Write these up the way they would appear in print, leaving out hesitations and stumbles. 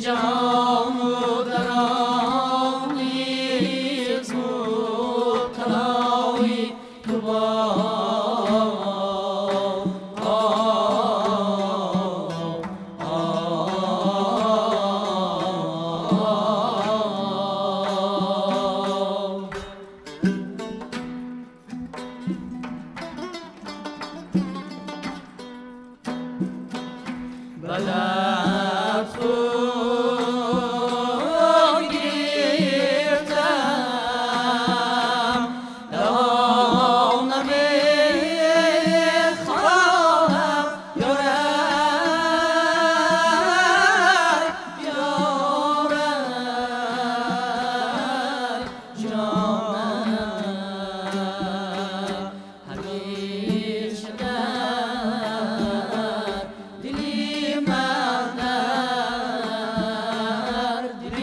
جهان و در آن نیز مبتلای تو باد. بلد خود گرفتم دهان نمیخواهم یارب یارب جانم همیشه در دلی من در دل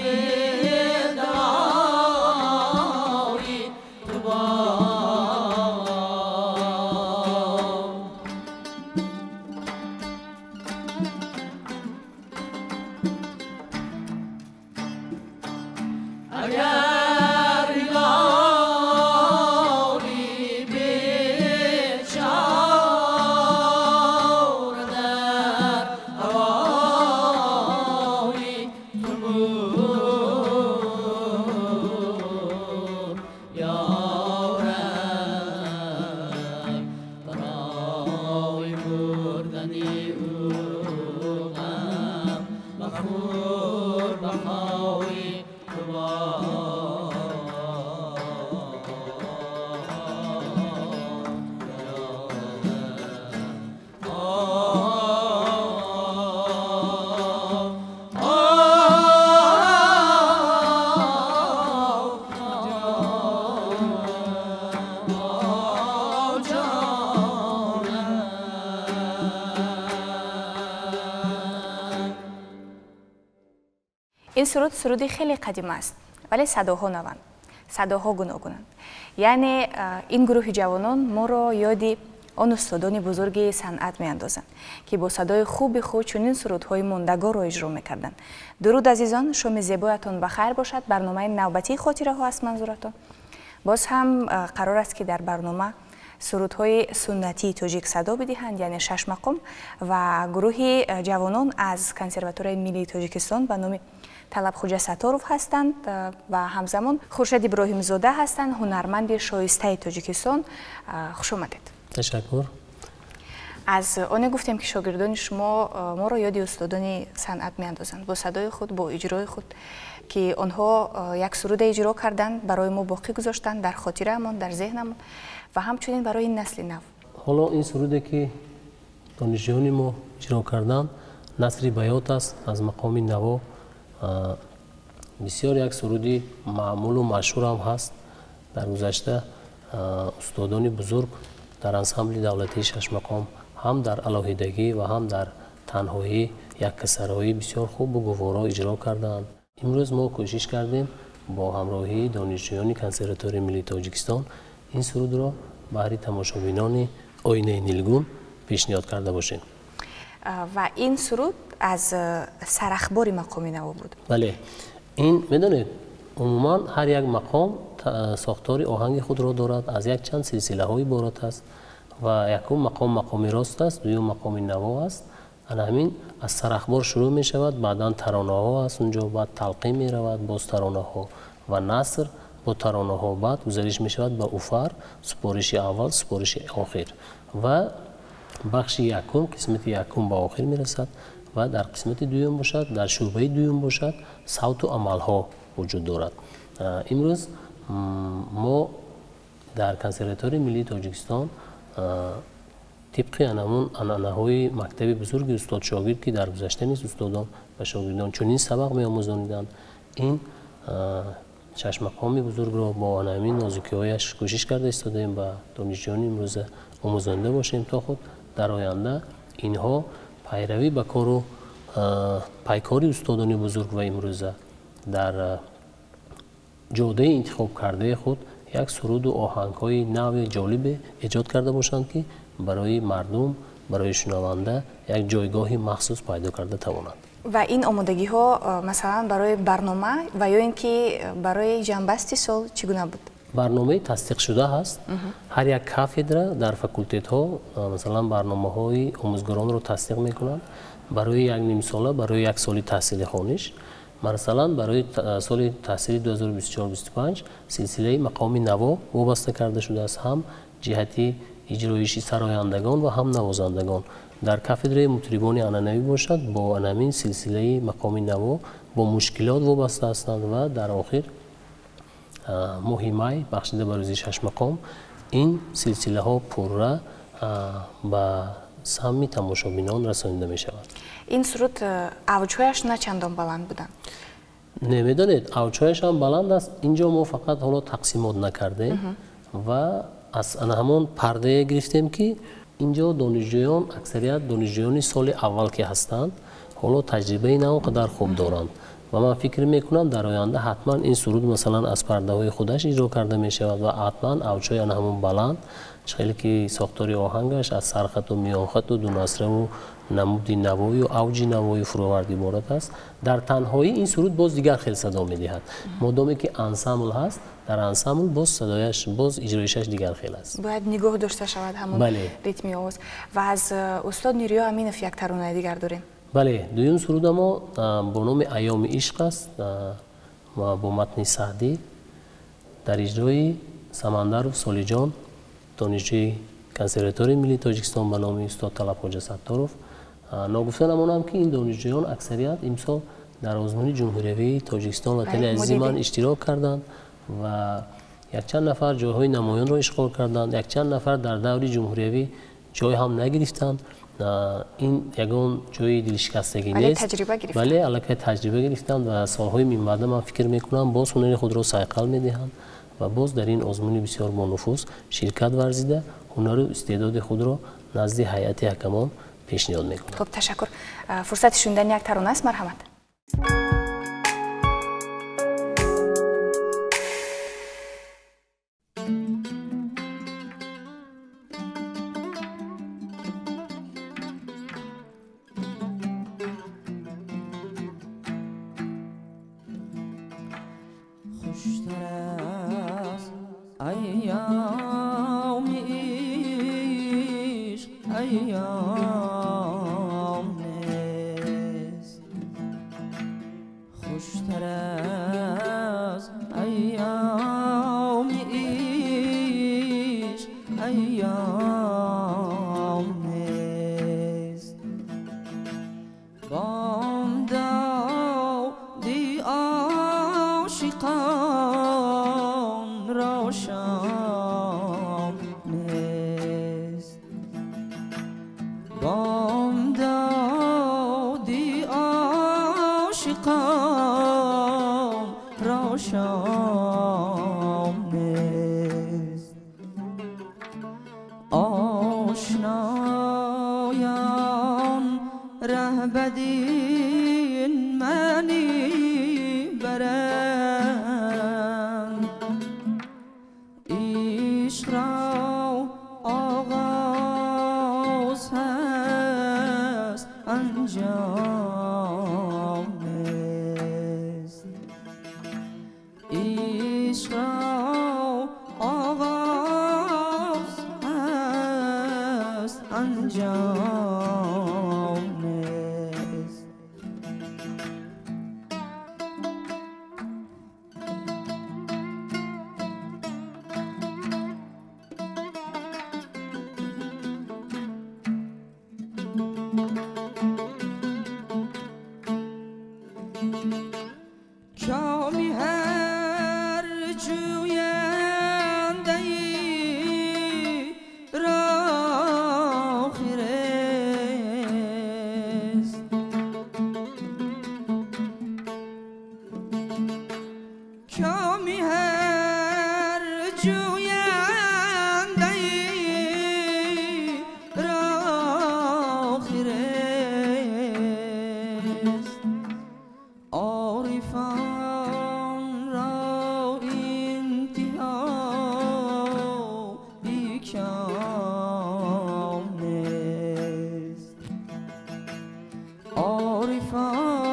داری تو باد. اگر هلالی بیچاره در هوای تو بود یارب برای مردن او غم مخور بهای تو باد. Ин суруд суруди хеле қадим аст, вале садоҳо наванд, садоҳо гуногунанд. Яъне ин гурӯҳи ҷавонон моро ёди он устодони бузурги санъат меандозанд, ки бо садои хуби худ чунин сурудҳои мондагорро иҷро мекарданд. Дуруд, азизон, шоми зебоятон ба хайр бошад. Барномаи навбатии хотираҳо аст манзуратон. Боз ҳам қарор аст, ки дар барнома сурудҳои суннатии тоҷик садо бидиҳанд, яъне шашмақом, ва гурӯҳи ҷавонон аз Консерваторияи миллии Тоҷикистон ба номи Талабхуҷа Сатторов ҳастанд ва ҳамзамон Хуршед Иброҳимзода ҳастанд, ҳунарманди шоистаи Тоҷикистон. Хуш омадед. Ташаккур. Аз оне гуфтем, ки шогирдони шумо моро ёди устодони санъат меандозанд бо садои худ, бо иҷрои худ, ки онҳо як суруде иҷро карданд, барои мо боқӣ гузоштанд дар хотираамон, дар зеҳнамон ва ҳамчунин барои насли нав. Ҳоло ин суруде, ки донишҷӯёни мо иҷро карданд, насри баёт аст аз мақоми наво. Бисёр як суруди маъмулу машҳурам ҳаст. Дар гузашта устодони бузург дар ансамбли давлатии шашмақом ҳам дар алоҳидагӣ ва ҳам дар танҳоӣ, яккасароӣ бисёр хубу гуворо иҷро кардаанд. Имрӯз мо кӯшиш кардем бо ҳамроҳии донишҷӯёни Консерваторияи миллии Тоҷикистон ин сурудро баҳри тамошобинони оинаи нилгун пешниҳод карда бошем. Ва ин суруд аз сарахбори мақоми наво буд. Бале, ин медонед, умуман ҳар як мақом сохтори оҳанги худро дорад, аз якчанд силсилаҳо иборат аст ва якум мақом мақоми рост аст, дуюм мақоми наво аст. Ана ҳамин аз сарахбор шурӯъ мешавад, баъдан таронаҳо аст унҷо, баъд талқин меравад, боз таронаҳо ва наср бо таронаҳо, баъд гузариш мешавад ба уфар, супориши аввал, супориши охир ва бахши якум, қисмати якум ба охир мерасад ва дар қисмати дуюм бошад, дар шӯъбаи дуюм бошад, савту амалҳо вуҷуд дорад. Имрӯз мо дар Консерваторияи миллии Тоҷикистон тибқи анамун анъанаҳои мактаби бузурги устод-шогирд, ки дар гузашта низ устодон ба шогирдон чунин сабақ меомӯзониданд, ин шашмақоми бузургро бо анамин нозукиҳояш кӯшиш карда истодаем ба донишҷӯёни имрӯза омӯзонида бошем, то худ дар оянда инҳо пайравӣ ба кору пайкори устодони бузург ва имрӯза дар ҷодаи интихобкардаи худ як суруду оҳангҳои нави ҷолибе эҷод карда бошанд, ки барои мардум, барои шунаванда як ҷойгоҳи махсус пайдо карда тавонанд. Ва ин омодагиҳо, масалан, барои барнома ва ё ин ки барои ҷамъбасти сол чӣ гуна буд? Барномаи тасдиқшуда ҳаст. Ҳар як кафедра дар факултетҳо, масалан, барномаҳои омӯзгоронро тасдиқ мекунанд барои як нимсола, барои як соли таҳсили хониш. Масалан, барои соли таҳсили 2024-25 силсилаи мақоми наво вобаста карда шудааст, ҳам ҷиҳати иҷроиши сарояндагон ва ҳам навозандагон. Дар кафедраи мутрибони анъанавӣ бошад, бо анамин силсилаи мақоми наво бо мушкилот вобаста ҳастанд ва дар охир моҳи май бахшида ба рӯзи шашмақом ин силсилаҳо пурра ба самъи тамошобинон расонида мешавад. Ин суруд авҷҳояш на чандон баланд буданд? Не, медонед, авҷҳояш ҳам баланд аст. Инҷо мо фақат ҳоло тақсимот накардем ва аз ана ҳамон пардае гирифтем, ки инҷо донишҷӯён, аксарият донишҷӯёни соли аввал ки ҳастанд, ҳоло таҷрибаи на он қадар хуб доранд ва ман фикр мекунам, дар оянда ҳатман ин суруд, масалан, аз пардаҳои худаш иҷро карда мешавад ва ҳатман авҷҳои ана ҳамон баланд, хеле ки сохтори оҳангаш аз сархату миёнхату дунасраву намуди навою авҷи навою фуровард иборат аст. Дар танҳоӣ ин суруд боз дигар хел садо медиҳад. Модоме ки ансамбл ҳаст, дар ансамбл боз садояш, боз иҷроишаш дигар хел аст. Бояд нигоҳ дошта шавад ҳамон ритми овоз. Ва аз устод Нуриё Аминов як таронаи дигар дорем. Бале, дуюм суруда мо бо номи Айёми ишқ аст ва бо матни Саъдӣ дар иҷрои Самандаров Солиҷон, донишҷӯи консерваторияи миллии Тоҷикистон ба номи устод Талаб Хоҷа Сатторов. Ногуфта намонам, ки ин донишҷӯён аксарият имсол дар озмуни ҷумҳуриявии Тоҷикистон Ватани азизи ман иштирок карданд ва якчанд нафар ҷойҳои намоёнро ишғол карданд, якчанд нафар дар даври ҷумҳуриявӣ ҷой ҳам нагирифтанд. Ин ягон ҷои дилшикастагӣ нест, бале, аллакай таҷриба гирифтанд ва солҳои минбаъда, ман фикр мекунам, боз ҳунари худро сайқал медиҳанд ва боз дар ин озмуни бисёр бонуфуз ширкат варзида, ҳунару истеъдоди худро назди ҳайати ҳакамон пешниҳод мекунанд. Хуб, ташаккур. Фурсати шунидани як тарона аст, марҳамат. عارفان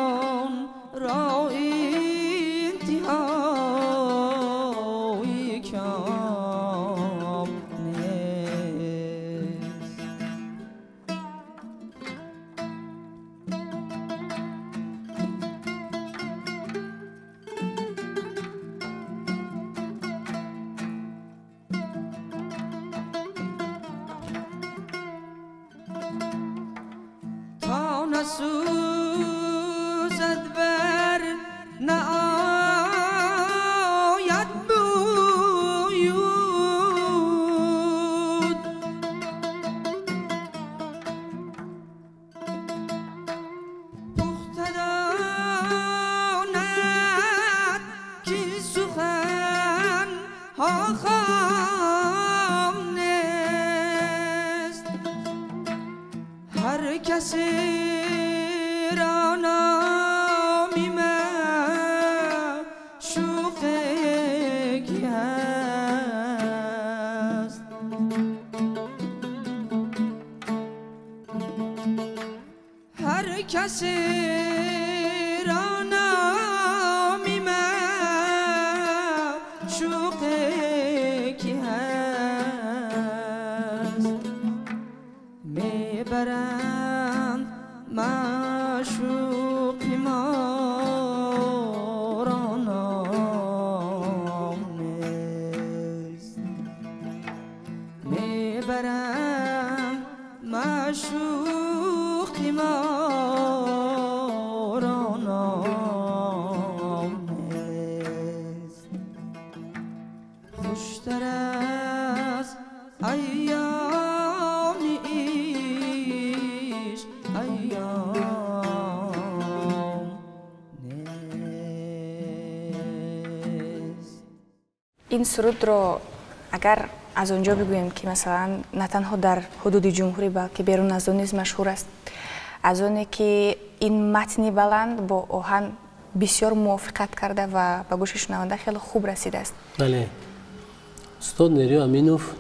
سوزد بر نآید بویود پخته داند که سخن ها خام نیست هر کسی را نامی معشوق کی هست هر کسی را نامی معشوق کی هست میبرند معشوق ما را نام نیست میبرند معشوق ما را نام نیست خوشتر از ایام عشق ایام نیست. Ин сурудро агар аз он ҷо бигӯем ки масалан на танҳо дар ҳудуди ҷумҳурӣ, балки берун аз он низ машҳур аст, аз оне ки ин матни баланд бо оҳан бисёр мувофиқат карда ва ба гӯши шунаванда хеле хуб расидааст. Бале, устод Нериё Аминов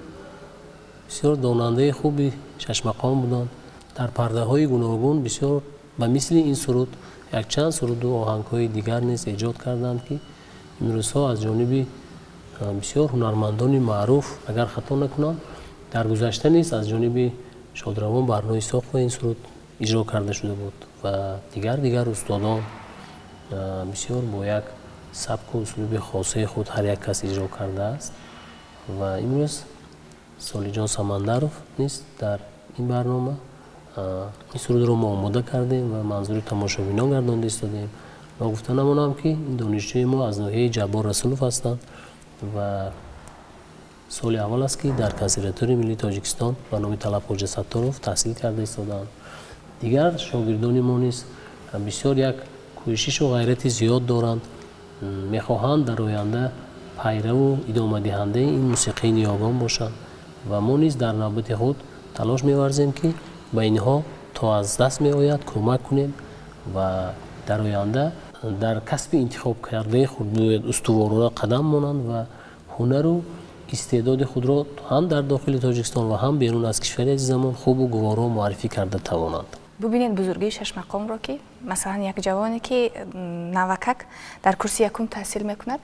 бисёр донандаи хуби шашмақом буданд. Дар пардаҳои гуногун бисёр ба мисли ин суруд якчанд суруду оҳангҳои дигар низ эҷод карданд, ки имрӯзҳо аз ҷониби бисёр ҳунармандони маъруф, агар хато накунам, дар гузашта низ аз ҷониби шодравон Барно Исоқова ин суруд иҷро карда шуда буд ва дигар устодон бисёр бо як сабку услуби хосаи худ ҳар як кас иҷро кардааст. Ва имрӯз Солиҷон Самандаров низ дар ин барнома ин сурудро мо омода кардем ва манзури тамошобинон гардонда истодем. Ногуфта намонам, ки ин донишҷӯи мо аз ноҳияи Ҷаббор Расулов ҳастанд ва соли аввал аст, ки дар Консерваторияи миллии Тоҷикистон ба номи Талаб Хоҷа Сатторов таҳсил карда истодаанд. Дигар шогирдони мо низ бисёр як кӯшишу ғайрати зиёд доранд, мехоҳанд дар оянда пайраву идомадиҳандаи ин мусиқии ниёгон бошанд ва мо низ дар навбати худ талош меварзем, ки ба инҳо то аз даст меояд кӯмак кунем ва дар оянда дар касби интихобкардаи худ устуворона қадам монанд ва ҳунару истеъдоди худро ҳам дар дохили Тоҷикистон ва ҳам берун аз кишвари азизамон хубу гуворо муаррифӣ карда тавонанд. Бубинед бузургии шашмақомро, ки масалан як ҷавоне, ки навакак дар курси якум таҳсил мекунад,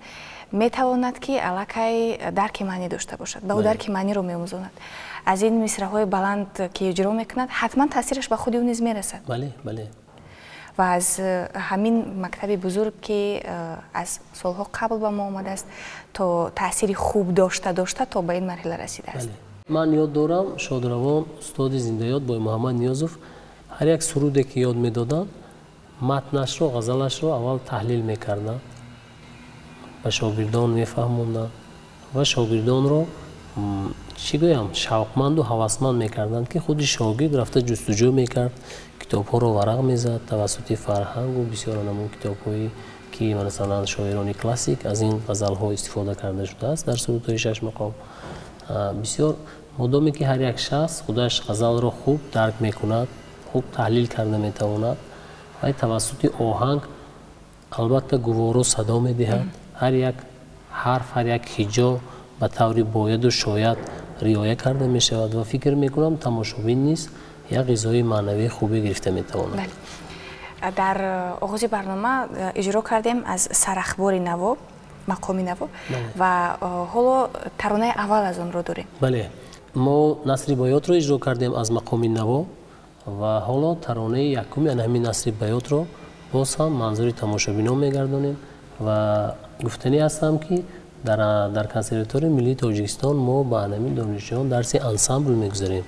метавонад, ки аллакай дарки маънӣ дошта бошад, ба ӯ дарки маъниро меомӯзонад. Аз ин мисраҳои баланд, ки иҷро мекунад, ҳатман таъсираш ба худи ӯ низ мерасад. Бале, бале. Ва аз ҳамин мактаби бузург, ки аз солҳо қабл ба мо омадааст, то таъсири хуб дошта дошта то ба ин марҳила расидааст. Ман ёд дорам, шодравон устоди зиндаёд Боймуҳаммад Ниёзов ҳар як суруде ки ёд медоданд, матнашро, ғазалашро аввал таҳлил мекарданд, ба шогирдон мефаҳмонданд ва шогирдонро, чӣ гӯям, шавқманду ҳавасманд мекарданд, ки худи шогирд рафта ҷустуҷӯ мекард, китобҳоро варақ мезад тавассути фарҳангу бисёр намун китобҳое, ки масалан шоирони классик аз ин ғазалҳо истифода карда шудааст дар сурудҳои шашмақом. Бисёр модоме ки ҳар як шахс худаш ғазалро хуб дарк мекунад, хуб таҳлил карда метавонад, вай тавассути оҳанг албатта гуворо садо медиҳад. Ҳар як ҳарф, ҳар як ҳиҷо ба таври бояду шояд риоя карда мешавад ва фикр мекунам, тамошобин низ як ғизои маънавии хубе гирифта метавонад. Дар оғози барнома иҷро кардем аз сарахбори наво, мақоми наво, ва ҳоло таронаи аввал аз онро дорем. Бале, мо Насри Боётро иҷро кардем аз мақоми наво ва ҳоло таронаи якуми ана ҳамин Насри Боётро боз ҳам манзури тамошобинон мегардонем ва гуфтанӣ ҳастам, ки дар Консерваторияи миллии Тоҷикистон мо ба ҳамин донишҷӯён дарси ансамбл мегузарем,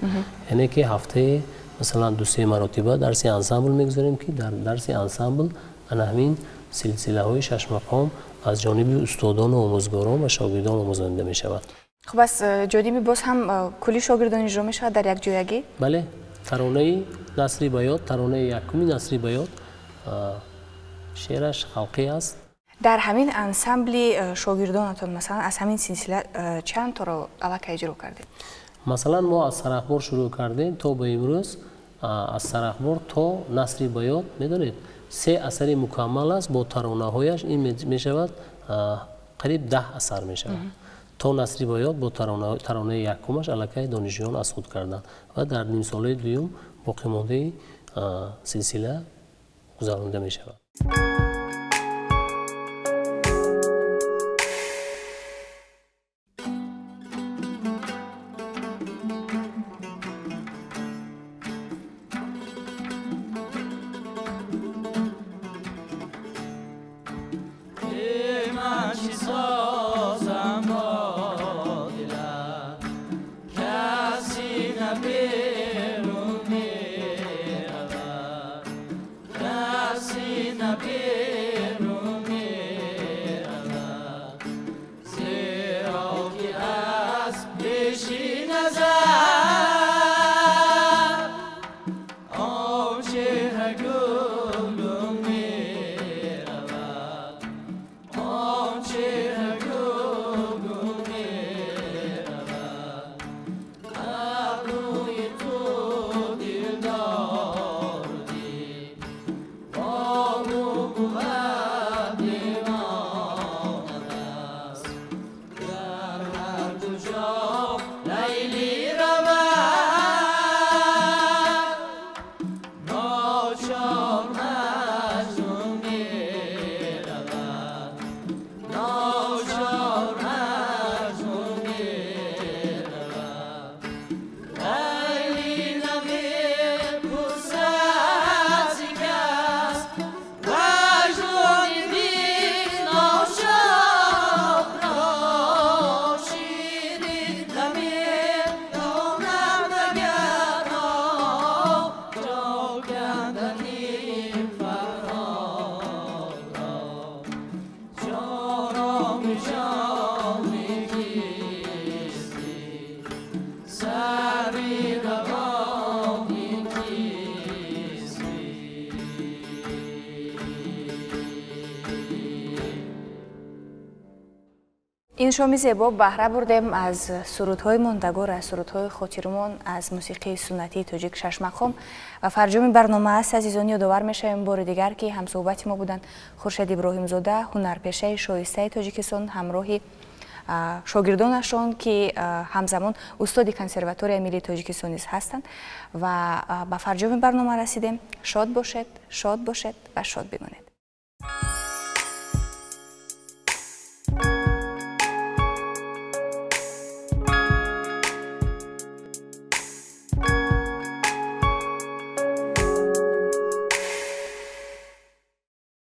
яъне ки ҳафтаи Масалан, 2-3 маротиба дарси ансамбл мегузорем, ки дар дарси ансамбл ана ҳамин силсилаҳои шашмақом аз ҷониби устодону омӯзгорон ва шогирдон омӯзонида мешавад. Хуб, аз ҷониби боз ҳам кулли шогирдон иҷро мешавад дар якҷоягӣ? Бале, таронаи Насри Баёт, таронаи якуми Насри Баёт, шеъраш халқӣ аст. Дар ҳамин ансамбли шогирдонатон, масалан, аз ҳамин силсила чанд торо аллакай иҷро кардед? Масалан, мо аз Сарахбор шурӯъ кардем то ба имрӯз, аз Сарахбор то Насри Баёт, медонед, 3 асари мукаммал аст бо таронаҳояш, ин мешавад қариб 10 асар мешавад. То Насри Баёт бо таронаи якумаш аллакай донишҷӯён аз худ карданд ва дар нимсолаи дуюм боқимондаи силсила гузаронида мешавад. Ин шоми зебо баҳра бурдем аз сурудҳои мондагор, аз сурудҳои хотирмон, аз мусиқии суннатии тоҷик шашмақом. Ва фарҷоми барнома аст, азизон, ёдовар мешавем бори дигар, ки ҳамсӯҳбати мо буданд Хуршед Иброҳимзода, ҳунарпешаи шоистаи Тоҷикистон, ҳамроҳи шогирдонашон, ки ҳамзамон устоди консерваторияи миллии Тоҷикистон низ ҳастанд. Ва ба фарҷоми барнома расидем. Шод бошед, шод бошед ва шод бимонед.